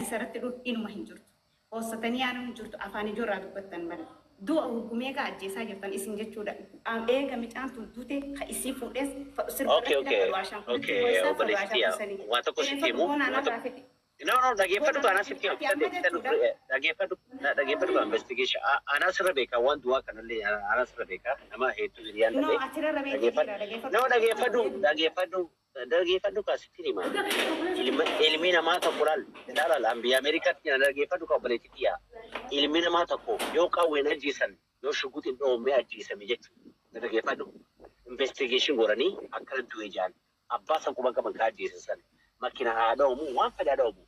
Isarratti dhuun inuma hin jirtu. Hoossatanii yaanuun hin jirtu, afaan ijoorraa dubbattan malee. Du'a huggumee gaa ajjeesaa jirtan isin jechuudha. Eega micaan tun duute ka isii fuudhees sirba irratti lafa ashaan kulitti boo'isaa fadhu Obboleessi ashaan kusanii. Waa tokko sitti Fadhu himu. boonaa Waa narraa tokko. fixi. No, dhaggeeffadhu Boonaa anaa narraa sitti fixi. himu. Ati amma jechuudha. Dhaggeeffadhu, dhaggeeffadhu investigation. Anaa sirra beekaa, waan du'aa kanallee anaa sirra beekaa, nama hedduu hiriyaan No, dhabee. achirra beekee Dhaggeeffadhu. jira, dhaggeeffadhu. No, dhaggeeffadhu, dhaggeeffadhu, dhaggeeffadhu kaa sitti hima. Ilmi namaa tokko laal, ilaala, biyya Ameerikaatti na dhaggeeffadhu kaa obboleettii yaa. Ilmi namaa tokko yoo qawween ajjeesan, yoo shuguutiin dhoomee ajjeesame jechuudha. Na dhaggeeffadhu. Investigation godhanii akkana du'e jaan. Abbaa san quban qaban kaa ajjeesan san. Makina haa dhoomu, waan fedha haa dhoomu.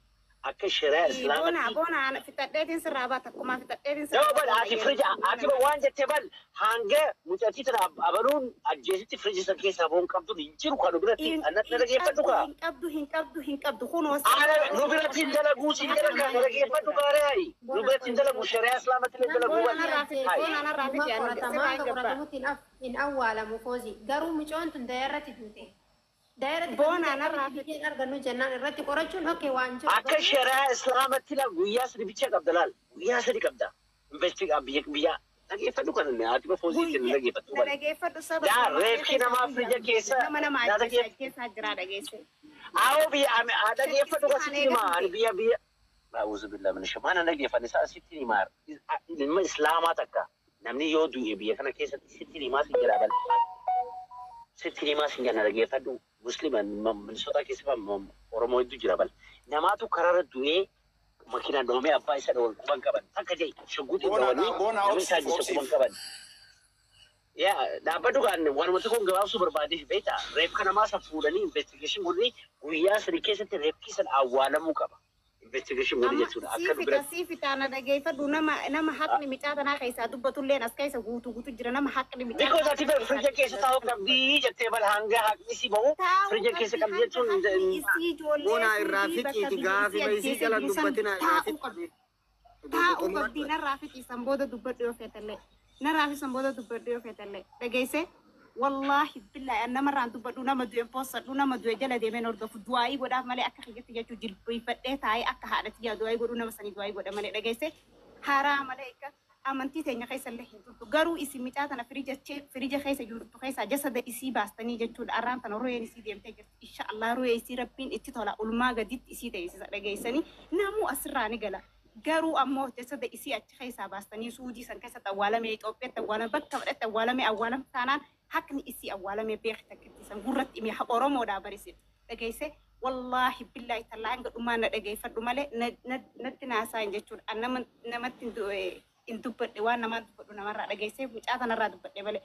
Akka shari'aa Boona Islaamatti boona, fixadheetiin sirraa baata, akkuma fixadheetiin Nama sirraa bal baata. ati firija ati waan jettee bal hanga mucattii tana abaluun ajjeesitti firiji san keessaa boon qabdu hin jiru kan nu biratti Hin na dhaggeeffadhu qabdu kaa. hin qabdu, hin qabdu, hin qabdu, kunoo Ana nu biratti hin dalaguu siin jedhan kaa, na dhaggeeffadhu gaarii hayi. Nu Bona biratti hin dalagu, shari'aa Islaamatti illee dalaguu Namni bal. Boona narraa fixi, Hayi. boona narraa Dhuma fixi, ani qoratamaa sirraa hanga hin gabbaa. qoratamutti hin awwaalamu foozi. Garuu mucoon tun dayarratti duute. Dayarratti kan Boona duute narraa akkamitti fixi. biyyeen argannu jennaan irratti qorachuun okay waan jiru. Akka shari'aa Islaamatti laal, guyyaa 3 bicha qabda laal, guyyaa 3 qabda. Investiga biyya biyya dhaggeeffadhu kan ati foozii ittiin Guyya dhaggeeffattu na bal. dhageeffadhu, saba Daa Somaalee reefki keessa namaa guyyaa firija keessa nama nama na ajjeesa dhaggeeffadhu. ajjeesaa jira, dhageesse. Awoo biyya dhaggeeffadhu kan Shakkisiisaan sitti eega himaa ani duute. biyya biyya. A'uuzu billahi min shaytaan dhaggeeffanne isaa sitti himaa, ilma Islaamaa takka namni yoo du'e biyya kana keessatti sitti himaa si jedha bal. Sitti himaa si jedha, dhaggeeffadhu, Muslima Minnesota keessa Oromoo hedduu jira bal. Namaatu karaarra du'ee makiinaan dhoomee abbaa isa dhawan quban qaban takka jedhe shugguutiin Boona dhawanii boona namni isaa obsiif ajjeese quban obsiif. qaban. Yaa dhaabbadhu kan waanuma tokkoon gabaabsuu barbaadeef beektaa, reefka namaa san fuudhanii investigation godhanii guyyaa 3 keessatti reefki san awwaalamuu qaba. Investigation godhi Amma jechuudha sii akka nu fixa biratti. sii fixa, na dhageeffadhu, nama haqni micaa tanaa keessaa dubbatulleen as keessa guutuu guutuu jira, nama haqni micaa Because tanaa ati bar keessaa firija keessa taa'uu dubbatu. qabdii jettee bal hanga haqni si bahu Taa'uu firija keessa qabdi qabdi hanga jechuun haqni isii ijoollee Boona irraa suudii bakka fixiiti biyya gaafi isii baisii ajjeesee jalan jiru san dubbatina irraa taa'uu qabdi. fixi. Taa'uu qabdi, narraa fixiisan booda dubbadhu yoo feetallee. Narraa fixiisan booda dubbadhu yoo feetallee. Dhageesse, wallaahi billaahi, an namarraan dubbadhu, nama du'e poossadhu, nama du'e jala deemeen hordofu, du'aayii godhaaf malee akka kiyyatti jechuu jilbeeffadhee taa'ee akka haadhatti yaa du'aayii godhu nama sanii du'aayii godha malee, dhageesse, haaraa malee akka amantii teenya keessa illee hin turtu. Garuu isin micaa tana firija keessa jirtu keessaa jasada isii baastanii jechuudha. Arraan tana ru'een isii deemtee jirti. Insha Allah ru'ee isii Rabbiin itti tola ulmaa gaditti isii teessisa, dhageessanii, namuu asirraa ni gala. Garuu ammoo jasada isii achi keessaa baastanii Suudii san keessatti awwaalame, Itoophiyaatti awwaalame, bakka fedhatti awwaalame, awwaalame taanaan haqni isii awwaalame beekta takkitti san gurratti hime Oromoodhaa barisin, dhageesse. Wallaahi billaahi tallaa hanga dhumaa na dhageeffadhu malee natti naasaan jechuudha. An nama namatti hin dubbadhe, waan namaan dubbadhu namarraa dhageessee mucaa tanarraa dubbadhe malee.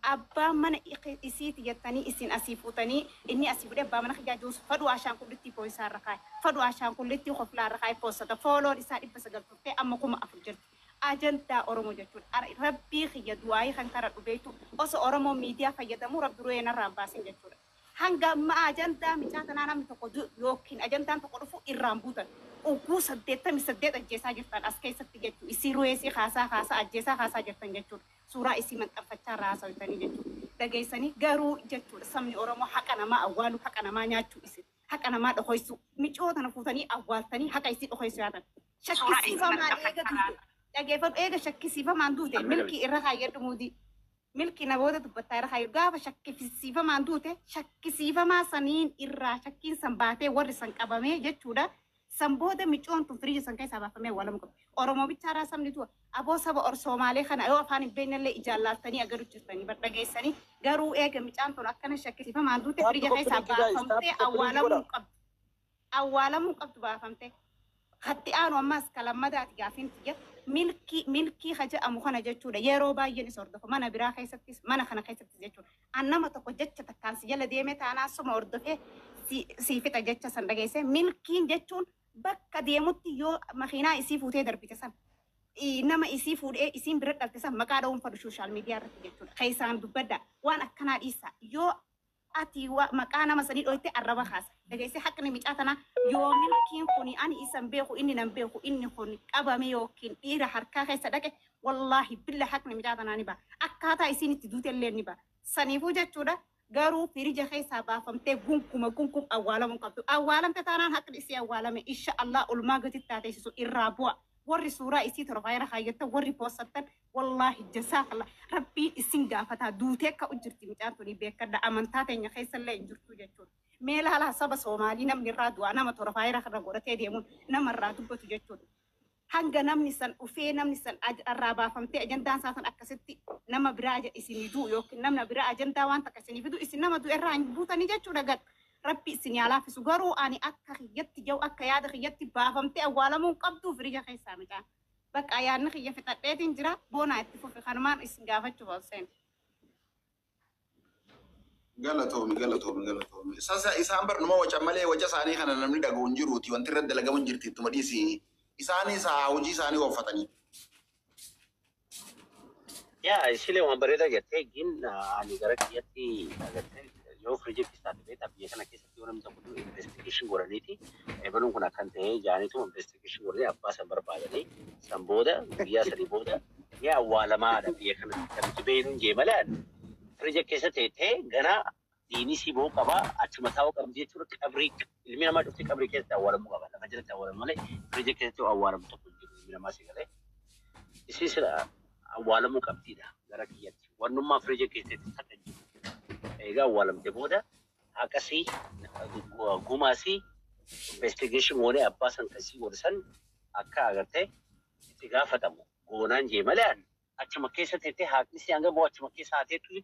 Abbaan mana isiiti jettanii isin asii fuutanii, inni asii fuudhee abbaa mana kiyyaa jiru fadhu ashaan kullittii pooyisaa irra kaa'e. Fadhu ashaan kullittii koflaa irra kaa'e poossata. Fooloon isaa 900 turtee amma 4000 jirti. Ajandaa Oromoo jechuudha. Rabbii kiyya du'aayii kan karadhu beektu osoo Oromoo miidiyaa fayyadamuu Rabbi ru'ee narraa hin baasin jechuudha. Hanga amma ajandaa micaa tanaa namni tokko yookiin ajandaan tokko dhufu irraan buutan. Ugguu 88 ajjeesaa jirtan as keessatti jechuudha. Isii ru'ee isii kaasaa kaasaa ajjeesaa kaasaa jirtan jechuudha. Suuraa isii maxxanfachaa irraa haasawitanii jechuudha. Dhageessanii garuu jechuudha, sabni Oromoo haqa namaa awwaalu, haqa namaa nyaachuu, isin haqa namaa dhokoysuu micoo tana fuutanii awwaaltanii haqa isii dhokoysuu yaatan. Shakkisiifamaan eega duute, dhageeffadhu, eega shakkisiifamaan duute milkii irra kaayyadhu, muudii. Milkii na booda dubbattaa irra kaayyadhu, gaafa shakkisiifamaan duute shakkisiifamaa saniin irraa shakkiin san baatee warri san qabamee jechuudha. San booda micoon tun firija san keessaa baafamee awwaalamuu qabdi. Oromoo bichaaraa sabni du'a. Aboo saba Or Somaalee kana yoo afaan hin beeknellee ijaan laaltanii agaru jirtanii bar, dhageessanii, garuu eega micaan tun akkana shakkisiifamaan duute Stop firija keessaa copy guys. Stop baafamtee copy awwaalamuu godha. qabdi. Awwaalamuu qabdu baafamtee. Hatti aanu ammas kalammadaati gaafiin tiyya, milkii milkii ka jedhamu kana jechuudha, yeroo baay'een isa hordofa, mana biraa keessattis mana kana keessattis jechuudha. An nama tokko jecha takkaan si jala deeme taanaan suma hordofee si fixa jecha san, dhageesse, milkiin jechuun bakka deemutti yoo makiinaa isii fuutee darbite san nama isii fuudhee isiin bira dhalte san maqaa dha'uun fadhu social media irratti jechuudha. Keessaan dubbadda, waan akkanaa dhiisa. Yoo ati maqaa nama sanii dhoyte arraba kaasa. Dhageessee, haqni micaa tanaa yoo milkiin kuni ani isan beeku, inni nan beeku, inni kun qabame yookiin dhiira harkaa keessa dhaqe, wallaahi billa haqni micaa tanaa ni ba'a. Akkaataa isiin itti duute illee ni ba'a. Saniifuu jechuudha, Garuu firija keessaa baafamtee gunkuma gunkum awwaalamuu qabdu. Awwaalamte taanaan haqni isii awwaalame, insha Allah olmaa gatitti taateessisu irraa bu'a. Warri suuraa isii torfaayira kaayyattan, warri poosattan, wallaahi jazaakalla, Rabbiin isin gaafataa. Duutee akka jirti mucaan tuni, beekadha. Amantaa teenya keessallee hin jirtu jechuudha. Mee laalaa, saba Soomaalii namni irraa du'a nama torfaayira kana godhatee deemuun nama irraa dubbatu jechuudha. Hanga namni san dhufee namni san irraa baafamtee ajandaan isaa san akkasitti nama biraa isinii du'u yookiin namna biraa ajandaa waan takka isinii fidu, isin nama du'e irraa hin buutanii jechuudha gad. Rabbi isin yaa laaffisu. Garuu ani akka kiyyatti jiru, akka yaada kiyyatti, baafamtee awwaalamuu hin qabdu firija keessaa mucaan. Bakka yaadni kiyya fixadheetiin jira, boonaa itti fufi. Kanumaan isin gaafachuuf ol seene. Galatoomi, galatoomi, galatoomi. Sasa isaan barnuma waca malee waca isaanii kana namni dhaga'u hin jiruuti. Wanti irratti dalagamu hin jirti, ittuma dhiisi. Isaanis haa hojii isaanii ooffatanii. Yaa, isilee waan bareedaa jettee. Gin ani gara kiyyatti agartee yoo firijitti taate, beektaa, biyya kana keessatti yoo namni tokko du'e investigation godhaniiti, ebaluun kun akkan ta'e jaaniitu investigation godhanii abbaa san barbaadanii, san booda guyyaa 3 booda ni awwaalamaadha biyya kanatti kan nuti beeknu jee malee, firija keessa teettee ganaa diinii sii ba'uu qabaa, achuma taa'uu qabdi jechuudha. Qabrii ilmi namaa dhufti qabrii keessatti awwaalamuu qaba, lafa jalatti awwaalamu malee firija keessatti awwaalamu tokko hin jiru ilmi namaa si galee. Isii sila awwaalamuu qabdiidha gara kiyyatti. Wannummaa firija keessatti takka hin jiru. Egaa awwaalamte booda haqasii gumaasii investigation goonee abbaa san kasii godhe san akka agartee itti gaafatamu goonaan jee malee, achuma keessa teettee haqni si hanga bu'u achuma keessa haateetu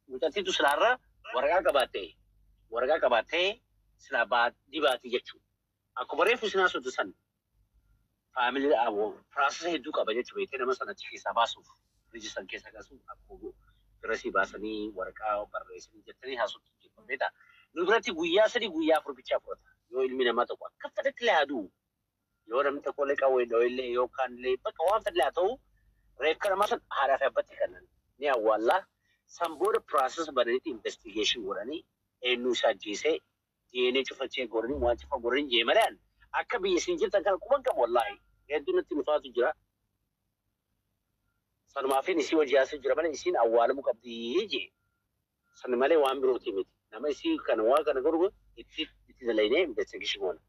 mucattiitu silaarraa waraqaa qabaattee silaa dibaati jechuudha. Akkuma reefu isin haasoftu san, family process hedduu qaba jechuudha, beektee, nama sana achi keessaa baasuuf, firiji san keessa kasuuf, akkuma firasii baasanii waraqaa barreessanii jettanii haasoftu jechuudha, beektaa. Nu biratti guyyaa 3, guyyaa 4 bichaa fudhata. Yoo ilmi namaa tokko akka fedhetti illee haa du'u. Yoo namni tokko illee qawwee dhoo'illee yookaan illee bakka waan fedhe haa ta'u, reeffa namaa san haadhaa fi abbatti kennan ni awwaallaa. San booda process bananiitti investigation godhanii eenyu isa ajjeesee DNA cufachee godhanii waan cufa godhanii jee malee, akka biyya isin jirtan kana quban qabu wallaahi. Hedduu natti nufaatu jira. Sanumaafin isii hojii haasuu jira malee isiin awwaalamuu qabdi jee. San malee waan birooti miti. Nama isii kana waan kana godhu itti dalaynee investigation goona.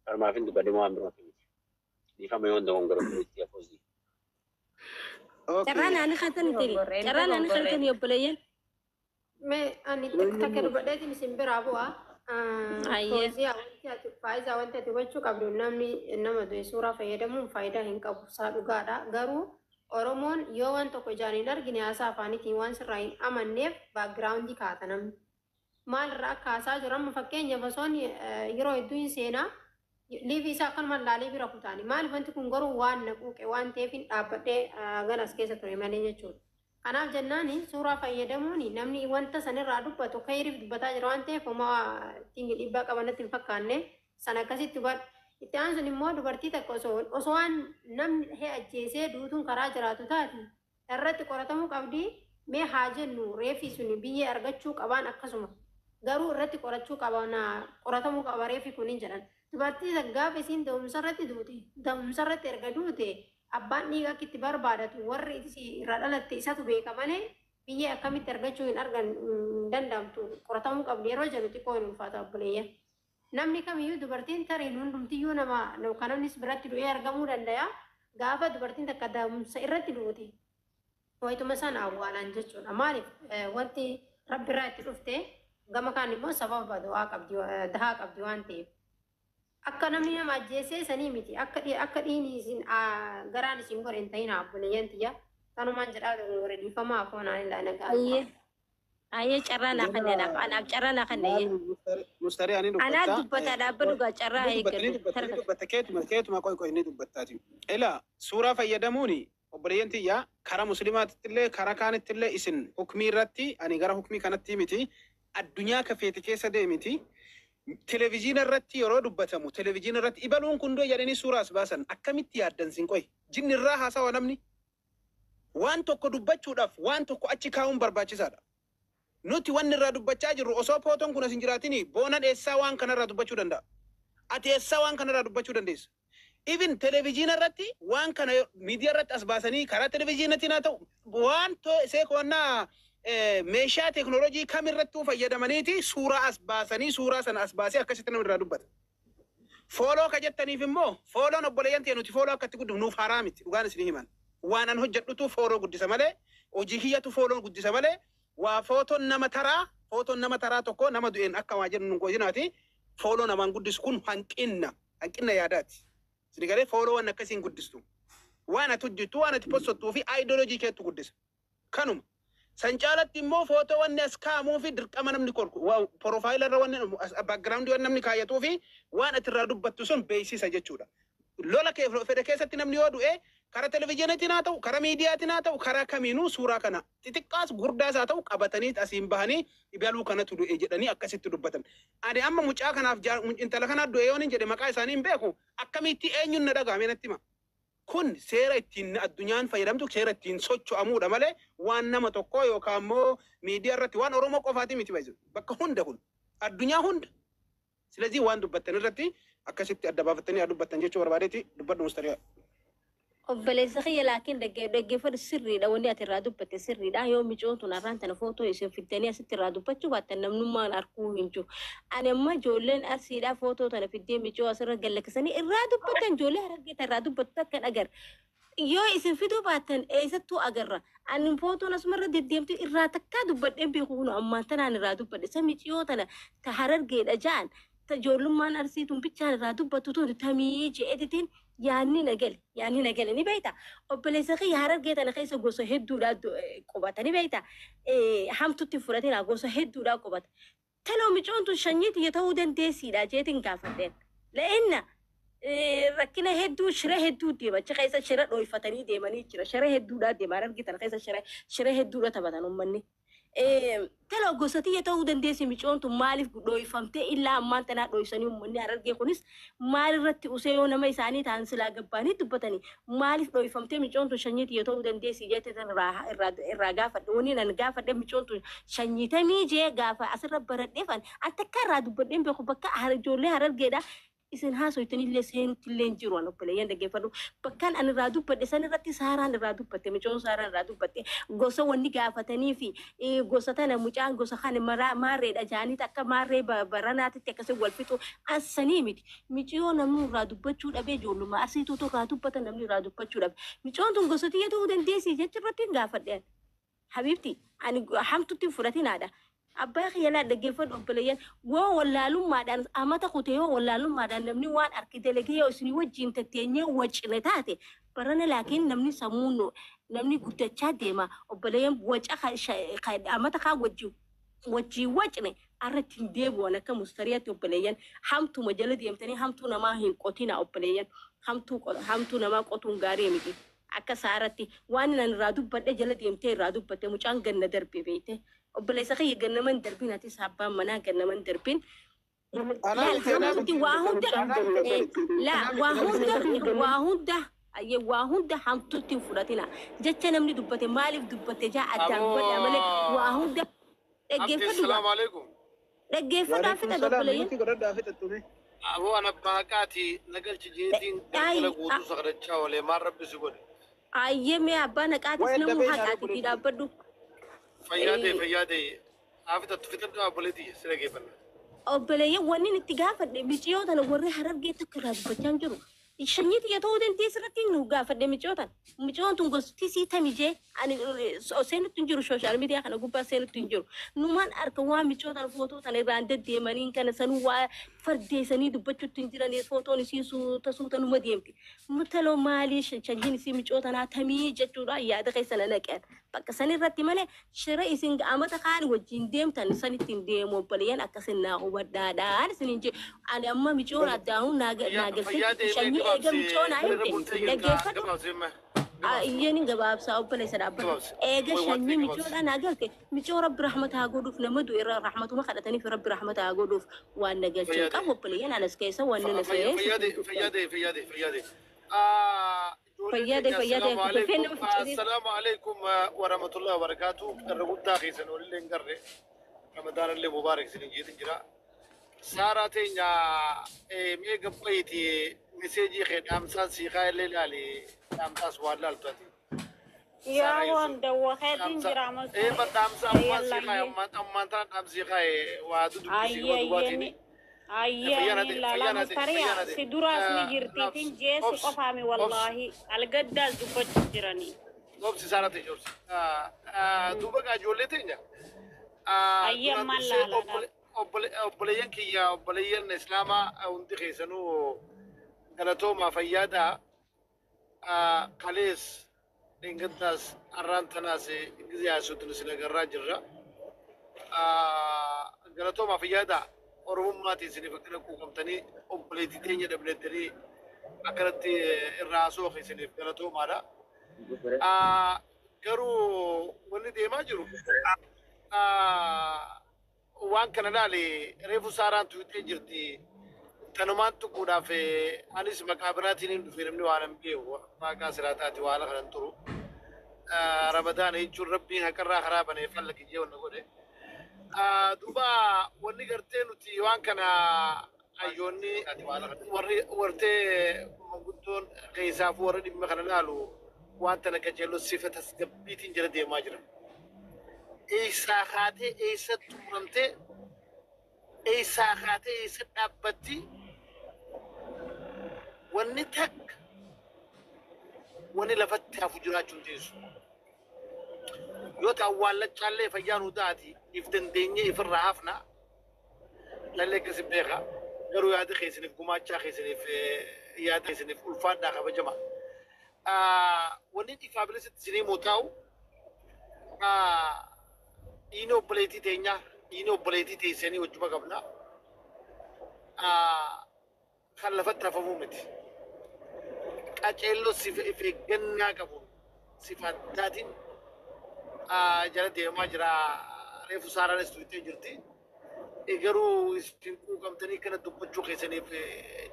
Sanumaafin dubbadhee waan birooti miti. Dhiifama yoo dogongora itti afoosii. Carraan ani kan tiri. Carraan ani kan obboleeyyan. Mee ani takka dubbadheetiin isin biraa bu'a. Ayyee. Fooziyaa, wanti ati faayidaa, wanti ati hubachuu qabdu, namni nama du'e suuraa fayyadamuun faayidaa hin qabu isaa dhugaadha. Garuu Oromoon yoo waan tokko ijaan hin argine haasaa afaaniitiin waan sirraa hin amanneef background kaata namni. Maalirraa akka haasaa jiru amma fakkeenyaaf osoon yeroo hedduu hin seenaa live isaa akkanuma laalee bira kutaani. Maaliif wanti kun garuu waan na quuqe waan ta'eef hin dhaabbadhee ganas keessa ture malee jechuudha. Kanaaf jennaani suuraa fayyadamuun namni wanta sanirraa dubbatu kayiriif dubbataa jira waan ta'eef homaa ittiin dhiibbaa qaban natti hin fakkaanne, sana akkasitti hubadhu. Itti aansuun immoo dubartii takka osoo waan namni hee ajjeesee duutuun karaa jiraatu taate irratti qoratamuu qabdi. Mee haa jennu reefi sun biyyee argachuu qabaan, akkasuma garuu irratti qorachuu qaba, qoratamuu qaba reefi kun hin jedhan. Dubartii takka gaafa isiin da'umsa irratti duute, da'umsa irratti erga duute, abbaan dhiiga akka itti barbaadatu warri irraa dhalatte isatu beeka malee biyyee akkamitti argachuu hin argan hin danda'amtu. Qoratamuu qabdi yeroo jennu xiqqoo hin ulfaata, obboleeyyan. Namni kamiyyuu dubartiin tariin hundumtiyyuu nama kan namnis biratti du'ee argamuu danda'a. Gaafa dubartiin takka da'umsa irratti duute wayituma sana awwaalan jechuudha. Maaliif wanti rabbi irraa itti dhufte gama kaan immoo sababa du'aa qabdi, dahaa qabdi waan ta'eef. Akka namni nama ajjeesee sanii miti. Akka dhiini isin garaan isin godhe hin ta'in, obboleeyyan tiyya. Kanumaan jedhaa, dogongore dhiifamaa afoonaan illaa nagaa. Ayyee. Ayyee, carraa naa kenne anaaf. Anaaf carraa naa kenne, ayyee. Mustarii, ani Anaa dubbataa. dubbata, dhaabbatu gaa carraa Ni dubbatta, ni eeggadhu. dubbatta, ni dubbatta. Keetuma, keetuma, qoy qoy, ni dubbattaati. Ila suuraa fayyadamuuni, obboleeyyan tiyya, karaa musliimaatitti illee karaa kaanitti illee isin hukmii irratti, ani gara hukmii kanatti miti, addunyaa kafeeti keessa deemiti. Televezyiina irratti yeroo dubbatamu, televezyiina irratti ibaluun kun du'e jedhanii suuraas baasan, akkamitti yaaddan sin? Qoy, jinni irraa haasawa namni. Waan tokko dubbachuudhaaf waan tokko achi kaa'uun barbaachisaadha. Nuti wanni irraa dubbachaa jirru, osoo pootoon kun as hin jiraatini, boonan eessaa waan kanarraa dubbachuu danda'a? Ati eessaa waan kanarraa dubbachuu dandeessa? Even televezyiina irratti waan kana miidiyaa irratti as baasanii karaa televezyiinatiin haa ta'u waan seekoonnaa Meeshaa teekinooloojii kamirrattuu fayyadamaniiti suuraa as baasanii, suuraa sana as baasee akkasitti namni irraa dubbata. Follow ka jettaniif immoo, follown obboleeyyan ta'e, nuti follow akkatti guddifnu nuuf haraa miti, dhugaan isin himan. Waan an hojjedhutu follow guddisa malee, hojii kiyyatu follow guddisa malee, waa footoon nama taraa, footoon nama taraa tokko nama du'een akka waa jennu nun qo'inaati. Follow namaan guddisu kun hanqinna yaadaati. Isin galee, follow waan akkasiin guddistu. Waan ati hojjettu, waan ati postottuu fi aayidooloojii keettu guddisa. Kanuma. San caalatti immoo footoo wanni as kaa'amuu fi dirqama namni korku profile irra wanni background wanni namni kaayyatuu fi waan ati irraa dubbattu sun beeksisa jechuudha. Lola kee fedhe keessatti namni yoo du'e, karaa televizyiiniitiin haa ta'u, karaa miidiyaatiin haa ta'u, karaa kamiinuu suuraa kana xixiqqaas gurdaas haa ta'u qabatanii asiin bahanii ibaluu kanatu du'e jedhanii akkasitti dubbatan. Ani amma mucaa kanaaf intala kanaaf du'e yoon hin jedhe, maqaa isaanii hin beeku, akkamitti eenyuun na dhagahame natti hima. Kun seera ittiin addunyaan fayyadamtu, seera ittiin socho'amuudha malee, waan nama tokkoo yookaan immoo miidiyaa irratti waan Oromoo qofaati miti baay'ee bakka hunda, kun addunyaa hunda. Silazii waan dubbattan irratti akkasitti adda baafattanii haa dubbattan jechuu barbaadeeti. Dubbadhu, Mustariyaa. Obboleessa kiyya, laakiin dhaggeeffadhu, sirriidha wanni ati irraa dubbatte sirriidha. Yoo micoon tun har'aan tana footoo isin fiddanii asitti irraa dubbachuu baattan, namnummaan arguu hin jiru. Ani amma ijoolleen Arsiidhaa footoo tana fiddee micoo asirra gallakkisanii irraa dubbatan, ijoollee Harargee irraa dubbattu akka agar. Yoo isin fiduu baattan eessattuu agarra. Ani footoon asumarra deddeemtu irraa takkaa dubbadheen beeku, kun ammaan tanaan irraa dubbadhe. Isa miciyoo tana ta Harargeedha ja'an, ta ijoollummaan Arsii tun bichaan irraa dubbattu tun tamii je'etitiin yaanni nagale ni beekta. Obboleessa kiyya, Harargee tana keessa gosa hedduudha qubata, ni beekta. Hamtutti fudhatina, gosa hedduudha qubata. Taloo micoon tun sanyii tiyya ta'uu dandeessiidha jeetiin gaafadheen. La'inna rakkina hedduu, shira hedduu deema achi keessa, shira dhooyfatanii deemanii jira, shira hedduudha deema. Harargee tana keessa shira hedduudha taphatan uummanni. Taloo gosa tiyya ta'uu dandeessi micoon tun, maaliif dhooyfamtee illaa ammaan tanaa dhooysanii? Uummanni Harargee kunis maal irratti usee? Yoo nama isaanii ta'an silaa gabbaanii dubbatanii, maaliif dhooyfamtee micoon tun sanyii tiyya ta'uu dandeessi jette irraa gaafadhe. Wanni nan gaafadhe, micoon tun sanyii tamii jee gaafa asirra baradheefan an takka irraa dubbadheen beeku. Bakka ijoollee Harargeedha isin haasoytanillee seenutti illee hin jiru. An obboleeyyan dhaggeeffadhu, bakkaan an irraa dubbadhe san irratti Saaraan irraa dubbatte, micoon Saaraan irraa dubbatte, gosa wanni gaafatanii fi gosa tana mucaan gosa kana maarreedha jaaniit akka maarree baranaatitti akkasii wal fixu ansanii miti. Miciyoo namni irraa dubbachuu dhabe, ijoollummaa Arsiituutu irraa dubbata, namni irraa dubbachuu dhabe, micoon tun gosa tiyya ta'uu dandeessi jechi irratti hin gaafadhe. Habiibti, ani hamtutti hin fudhatinaadha. Abbaa kiyyalaa dhaggeeffadhu, obboleeyyan, yoo wallaalummaadhaan amata kute, yoo wallaalummaadhaan namni waan arge dalagee, yoo isinii wajjin tatteenyee wacine taate barana, laakiin namni sammuun namni guddachaa deema. Obboleeyyan, waca amata kaa wajjin wacne arratti hin deebi'an akka Mustariyaatti. Obboleeyyan, hamtuma jala deemtanii hamtuu namaa hin qotina. Obboleeyyan, hamtuu namaa qotuun gaarii miti. Akka Saaratti waan nan irraa dubbadhe jala deemtee irraa dubbatte, mucaan ganna darbe beeyte. Obboleessa kiyya, gannaman darbin, atis abbaan manaa gannaman darbin. Laal, waa hunda laa, waa hunda ayyee, waa hunda hamtuutti hin fudhatina. Jecha namni dubbate maaliif dubbate jaa addaan hubadhaa malee, waa hunda dhaggeeffadhu. Assalaamu alaikum. Dhaggeeffadhaa, fixa, obboleeyyan. Nuti godhadhaa fixattume. Aboo, ana baaqaati nagalchi jeetiin galgala guutuu sakadachaa oolee, maal Rabbi si godhe. Ayyee, mee abbaa naqaatis Waa'ee namuu dafee haqaatitti dhaabbadhu. Fayyaa ta'e, fayyaa ta'e. Haa fixattu, fixadhu obboleetti, si dhaggeeffanna. Obboleeyyan, wanni itti gaafadhe, miciyoo tana warri Harargee tokko irraa dubbachaa hin jiru. Sanyii xiyya ta'uu dandeessi irratti nu gaafadhe miciyoo tana. Miciyoon tun gosti sii tamijee ani seenutti hin jiru, social media kana gubbaa seenutti hin jiru. Numaan arka waan miciyoo tana footoo tana irraan deddeemanii kana sanuu waa fardeessanii dubbachuutti hin jiran, footoon isii suuta suuta numa deemti. Mutaloo, maalii sanyiin isii miciyoo tanaa tamii jechuudha yaada keessa na naqeen. Bakka san irratti malee, shira isin amata kaan wajjin deemtan sanitti hin deemu. Obboleeyyan, akkasin naa hubadhaadhaan isin hin jedhu. Ani amma micoon addaahuun naa galtee sanyii eega micoo naa himte, dhaggeeffadhu. Iyyeen hin gabaabsaa, obboleessa, dhaabbata. Eega sanyii micoodhaa naa galte, micoo Rabbi rahmata haa godhuuf, nama du'e irra rahmatuma kadhataniif Rabbi rahmata haa godhuuf, waan na galchee qabu obboleeyyan, anas keessa waan na Fayyaa ta'e, fayyaa ta'e, fayyaa ta'e, fayyaa ta'e. Fayyaa ta'e, fayyaa ta'e. Dafee nama ficcisiisa. Assalaamu alaikum warahmatullahi wabarakatuh. Irra guddaa keessan olillee hin garre. Ramadaan illee mubaarak isin jeetin jira. Saaraa teenya, mee gabbayti message kee dhaamsaan siiqaa illee ilaali, dhaamsaas waan laaltu ati. Yaa Saaraa waan Yusuf. dawwaxeetiin Dhaamsa. jira Ee masuu. bar dhaamsa ammaan sii Yalla kaa'e ammaan tana dhaamsii kaa'e waa dudubbisii gama Ayyee duubaatiin. ayyee Fayyaan ni ate ilaala fayyaan ate mustariya fayyaan ate. si duraas ni jirtiitiin jeesi Obsi qofaami obsi wallaahi algaddaas dubbachuu jiranii. obsi Saaraa ta'e obsi. Duuba gaa ijoollee teenya. Ayyee Duraan ammaan dursee laalaadha. obboleeyyan kiyya obboleeyyan islaamaa hundi keessanuu galatoomaa fayyaadhaa. Kalees dheengaddaas arraan tanaas ጊዜ yaasuutin isin agarraa jirra. Galatoomaa fayyaadhaa oromummaatiin isiniif akkana quuqamtanii obboleettii teenya dabalettanii akkanatti irraa haasoo isiniif galatoomaadha. Garuu wanni deemaa jiru waan kana laale reefu Saaraan tuuxee jirti. Tanumaan tuquudhaaf anis maqaa biraatiin hin dhufe namni waan hin beeku maqaa siraa taate waan kanan turu. Ramadaana jechuun rabbiin haqarraa karaa banee falla kiyyee wanna godhe. Duuba wanni gartee nuti waan kana hayyoonni warri wartee manguddoon keessaafuu warri dhimma kana laalu waan tana qajeeloo sifa tasgabbiitiin jala deemaa jira. Eessaa kaatee eessa xumuramtee eessaa kaatee eessa dhaabbatti wanni takka wanni lafatti hafu jiraachuu hin teessu. Yoo ta'u awwaallachaallee fayyaa nuu taati if dandeenyee ifirraa hafna lallee akkas hin beeka. Garuu yaada keessaniif gumaachaa keessaniif yaada keessaniif ulfaadhaa kabajama. Wanni ifaa bilisatti isinii moo taa'u dhiini obboleettii teenyaa dhiini obboleettii teessanii wajjuma qabna. Kan lafatti hafamuu miti. Qaceelloo sifa if eeggannaa qabuun sifa addaatiin jala deemaa jira. Reefu Saaraanis tuuttee jirti. Garuu isin quuqamtanii kana dubbachuu keessaniif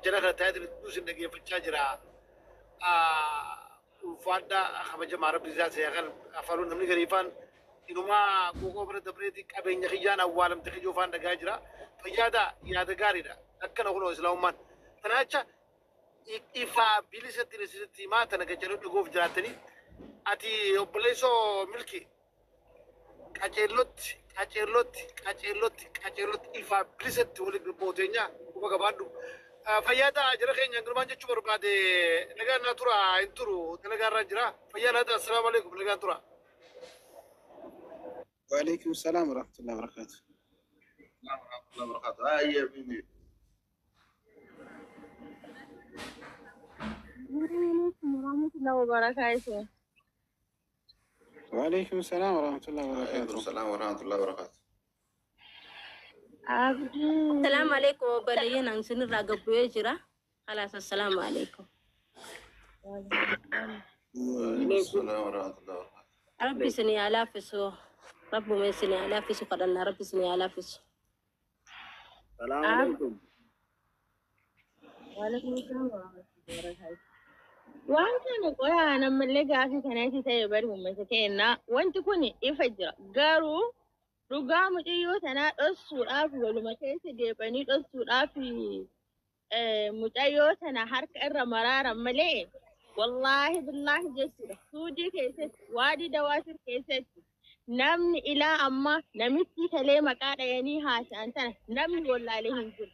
jala kana tajaajila hedduu isin dhageeffachaa jira. Ulfaadhaa kabajamaa rabbi isaa seeqan afaanuun namni gariifaan inumaa quuqoo bira dabreeti qabeenya kiyyaan awwaalamte kiyyoo faan dhagaa jira. Fayyaada yaada gaariidha. Akkana kunoo islaamummaan. Kana jecha ifaa bilisatti isinitti himaa tana qaceelloo dhuguuf jiraattanii ati obboleessoo milki qaceellotti qaceellotti qaceellotti qaceellotti ifaa bilisatti waliin gabbooteenya quba qabaadhu. Fayyaada jara keenya girmaan jechuu barbaade nagaan naa tura hin turu dalagaa irra jira. Fayyaa laata assalaamu alaikum nagaan tura. وعليكم السلام ورحمة الله وبركاته. الله وبركاته. هاي بيبي. ورحمة الله وبركاته. وعليكم السلام ورحمة الله عليكم وبركاته. السلام ورحمة الله وبركاته. Abdii. Assalaamu alaikum obboleeyyan an isinirraa gabbu'ee jira. Khalaas assalaamu alaikum. وعليكم السلام ورحمة الله وبركاته. Rabbi isinii haa laaffisu. Rabbuma isinii haa laaffisu kadhannaa rabbi isinii haa laaffisu. Salaamu alaikum. Waalaikum salam warahmatullahi wabarakatuh. Waan kana qoyaa nammallee gaafii kanatti ta'e bari uummata keenya wanti kun ifa jira garuu dhugaa mucayyoo tanaa dhoksuudhaaf waluma keessa deebanii dhoksuudhaaf mucayyoo tana harka irra maraaran malee wallaahi billaahi jechuudha suudii keessatti waadii dawaasir keessatti namni ilaa ammaa namitti kalee maqaa dhayanii haasa'an tana namni wallaalee hin jiru.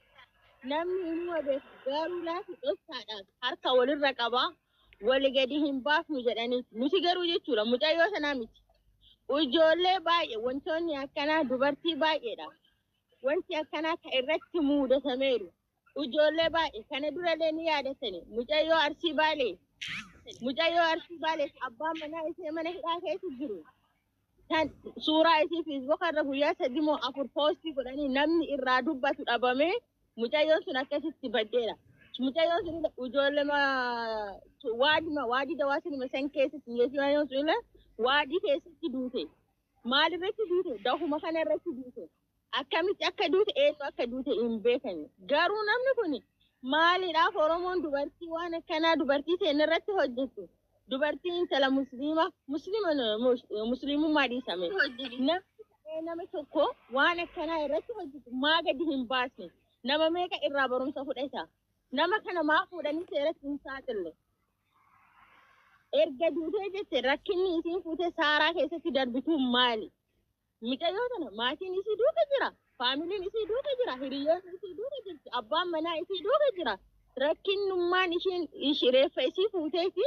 Namni inuma beeku garuu laati dhoksaadhaaf harka walirra qabaa wali gadi hin baafnu jedhanii nuti garuu jechuudha mucayyoo sanaa miti. Ijoollee baay'ee wantoonni akkanaa dubartii baay'eedha. Wanti akkanaa ka irratti muudatameeru. Ijoollee baay'ee kana durallee ni yaadatani. Mucayyoo arsii baalee mucayyoo arsii baalee abbaan manaa ishee mana hidhaa keessa jiru. Kan suuraa isii feesbuuka irra guyyaa sadi moo afur poostii godhanii namni irraa dubbatu dhabamee mucayyoon sun akkasitti baddeera. Mucayyoon sun ijoollee waadima waadii dawaasinuma san keessatti mucayyoon sun waadii keessatti duute. Maal irratti duute? Dahuma kana irratti duute. Akkamitti akka duute eenyu akka duute hin beekani. Garuu namni kun maaliidhaaf Oromoon dubartii waan akkanaa dubartii seen irratti hojjettu? Dubartii intala musliima musliima musliimummaa dhiisame. Namni nama tokko waan akkanaa irratti hojjetu maa gadi hin baasne? Nama meeqa irraa barumsa fudhata? Nama kana maa fuudhanii seeratti hin saaxille? Erga duutee jette rakkinni isiin fuutee saaraa keessatti darbitu maali? Mucayyoo tana maatiin isii duuka jira. Faamiliin isii duuka jira. Hiriyoonni isii duuka jirti. Abbaan manaa isii duuka jira. Rakkinnummaan ishiin ishi reeffa isii fuuteeti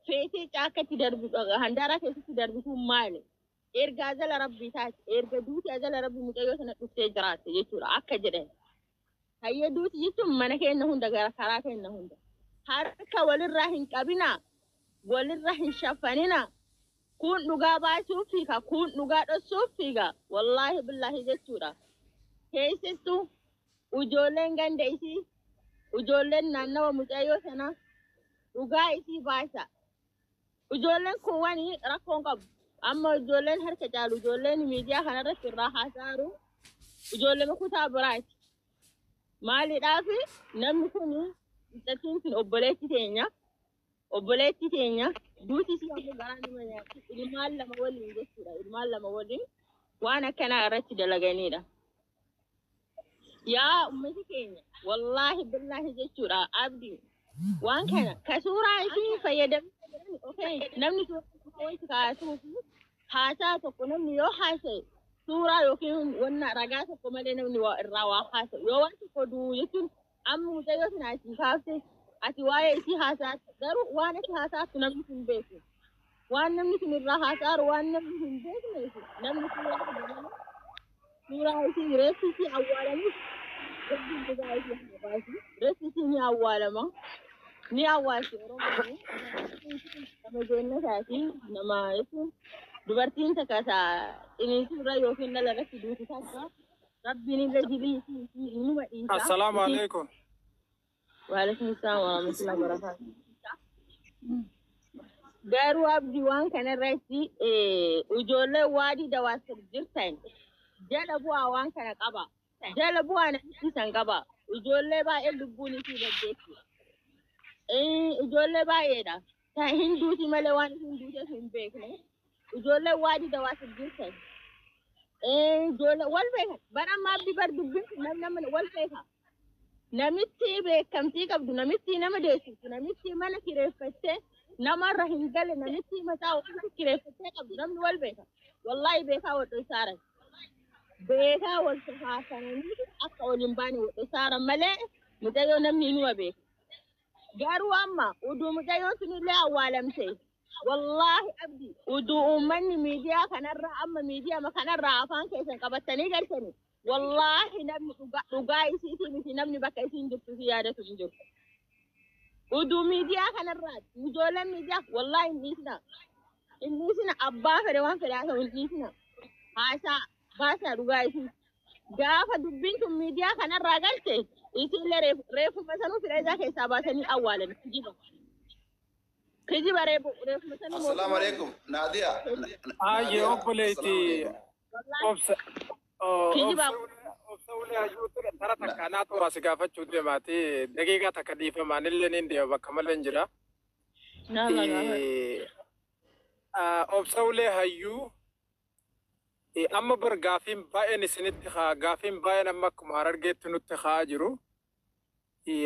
feetee caakkatti darbitu handaaraa keessatti darbitu maali? Erga azala rabbii taate, erga duuti azala rabbii mucayyoo sana dhuftee jiraatte jechuudha akka jedhan. Hayyee duuti jechuun mana keenya hunda gara karaa keenya hunda. Harka walirraa hin qabinaa, walirra hin shaffaninaa. Kun dhugaa baasuuf fiiga, kun dhugaa dhoksuuf fiiga. Wallaahi billaahi jechuudha. Keessattuu ijoolleen ganda isii, ijoolleen naannawa mucayyoo sana dhugaa isii baasa. Ijoolleen kuuwwan rakkoon qabu. Amma ijoolleen harka caalu ijoolleen miidiyaa kanarratti irraa haasa'aru ijoollee kutaa biraati. Maaliidhaaf namni kun mucattiin kun obboleetti teenya. Obboleetti teenya duuti isii ammoo garaa nama nyaatti. Ilmaan lama waliin jechuudha. Ilmaan lama waliin waan akkanaa irratti dalaganidha. Yaa ummati keenya wallaahi billaahi jechuudha abdii waan kana ka suuraa isii fayyadamee okay namni suuraa wanti kaasuu fi haasaa tokko namni yoo haasa'e suuraa yookiin wanna ragaa tokko malee namni waa irraa waa haasa'u yoo waan tokko du'u jechuun amma mucayyoo sana asii kaafte ati waa'ee isii haasa'atte garuu waan ati haasa'attu namni hin beeku waan namni sun irraa haasa'aru waan namni hin beekneef namni suuraa fide malee suuraa isii reeffi isii awwaalamus rabbiin dhugaa isii haa baasu reeffi isii ni awwaalama ni awwaalti Oromoon nama jennataati nama jechuun dubartiin takka ta ciniinsuu irra yookiin dhala irratti duutu takka rabbiin illee dilii isii isii numa dhiisa. Assalaamu alaikum. Waalaikum salaam wa rahmatullahi wa barakaatuh. Garuu abdii waan kanarratti ijoollee waadii dawaasir jirtan jala bu'aa waan kana qaba. Jala bu'aa namichi san qaba. Ijoollee baay'ee lubbuun isii baddeetti. Ijoollee baay'eedha. Kan hin duuti malee waan isin duuteef hin beekne. Ijoollee waadii dawaasir jirtan. Ijoollee wal beeka. Bara ammaa abdii bar dubbiin kun namni wal beeka. Namitti beekamtii qabdu, namitti nama deessistu, namitti mana kireeffattee namarra hin galle, namitti mataa ofiitti kireeffattee qabdu namni wal beeka. Wallaahi beekaa wal dhoysaaran. Beekaa wal safaasananii akka wal hin baane wal dhoysaaran malee mucayyoo namni inuma beeka. Garuu amma uduu mucayyoon sunillee awwaalamte wallaahi abdi uduu uummanni miidiyaa kanarraa amma miidiyaa kanarraa afaan keessan qabatanii galchanii wallaahi namni dhugaa isiitii miti namni bakka isiin jirtu si yaadatu hin jiru. Uduu miidiyaa kanarraa ijoolleen miidiyaa wallaahi hin dhiisna. Hin dhiisna abbaa fedhe waan fedhe haa ta'u hin dhiisna. Haasaa baasaa dhugaa isii. Gaafa dubbiin tun miidiyaa kanarraa galte isiillee reefuma sanuu fira isaa keessaa baasanii awwaalan kijiba. Kijiba reefuma sanuu Assalaamu mootummaan alaikum. Nadia. Ayyee Nadia. obboleetti Assalaamu alaikum. obsa kijiba. Obsa ulee hayyuu ture tara takka naa toora si gaafachuu deemaati daqiiqaa takka dhiifamaan illee niin deema bakka malee hin jira. Nama gaafa. Obsa ulee hayyuu amma bar gaafiin baay'een isinitti haa gaafiin baay'een amma akkuma harargeetti nutti haa jiru.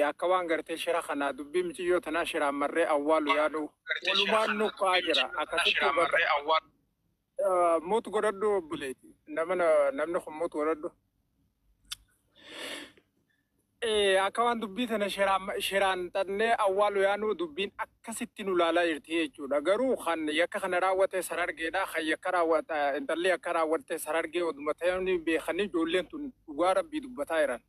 Akka waan gartee shira kanaa dubbii michiyyoo tanaa shiraan marree awwaalu yaadu walumaan nu kaa jira akkasitti hubadhu. Mute godhadhu obboleetti. Nama namni kun mute godhadhu. Akka waan dubbii tana shiraan xannee awwaalu yaanu dubbiin akkasitti nu laalaa jirti jechuudha. Garuu kan yakka kana raawwate sarargeedha. Kan yakka raawwata intalli yakka raawwatte sarargee oduma ta'anii beekanii ijoolleen tun dhugaa rabbii dubbataa jiran.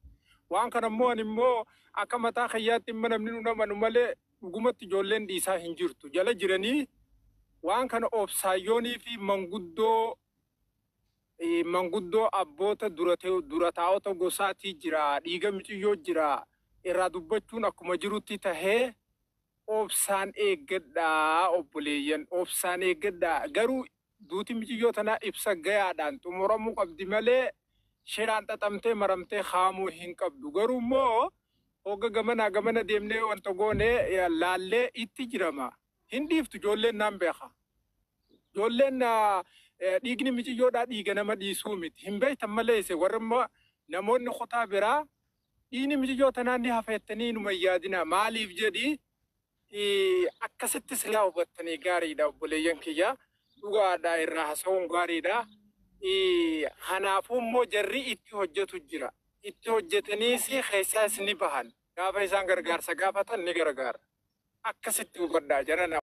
Waan kana immoo ani immoo akka mataa kiyyaatti immoo namni nu amanu malee dhugumatti ijoolleen dhiisaa hin jirtu. Jala jiranii waan kana obsaayyoonii fi manguddoo manguddoo abboota dura taa'ota gosaatii jira dhiiga miciyyoo jira irraa dubbachuun akkuma jirutti tahee obsaan eeggadhaa obboleeyyan obsaan eeggadhaa garuu duuti miciyyoo tanaa ibsa gayaadhaan xumuramuu qabdi malee shiraan xaxamtee maramtee haamuu hin qabdu garuu immoo hogga gamanaa gamana deemnee wanta goone laallee itti jirama hin dhiiftu ijoolleen naan beeka. Ijoolleen dhiigni miciyyoodhaa dhiiga nama dhiisuu miti. Hin beektan malee ise warri immoo namoonni kutaa biraa dhiigni miciyyoo tanaan ni hafeettanii numa hin yaadina. Maaliif jedhi Akkasitti silaa hubattanii gaariidha obboleeyyan kiyya. Dhugaadha irraa haasa'uun gaariidha. Kanaafuu immoo jarri itti hojjetu jira. Itti hojjetaniis keessaas ni bahan. Gaafa isaan gargaarsa gaafatan ni gargaara. Akkasitti hubadhaa jara.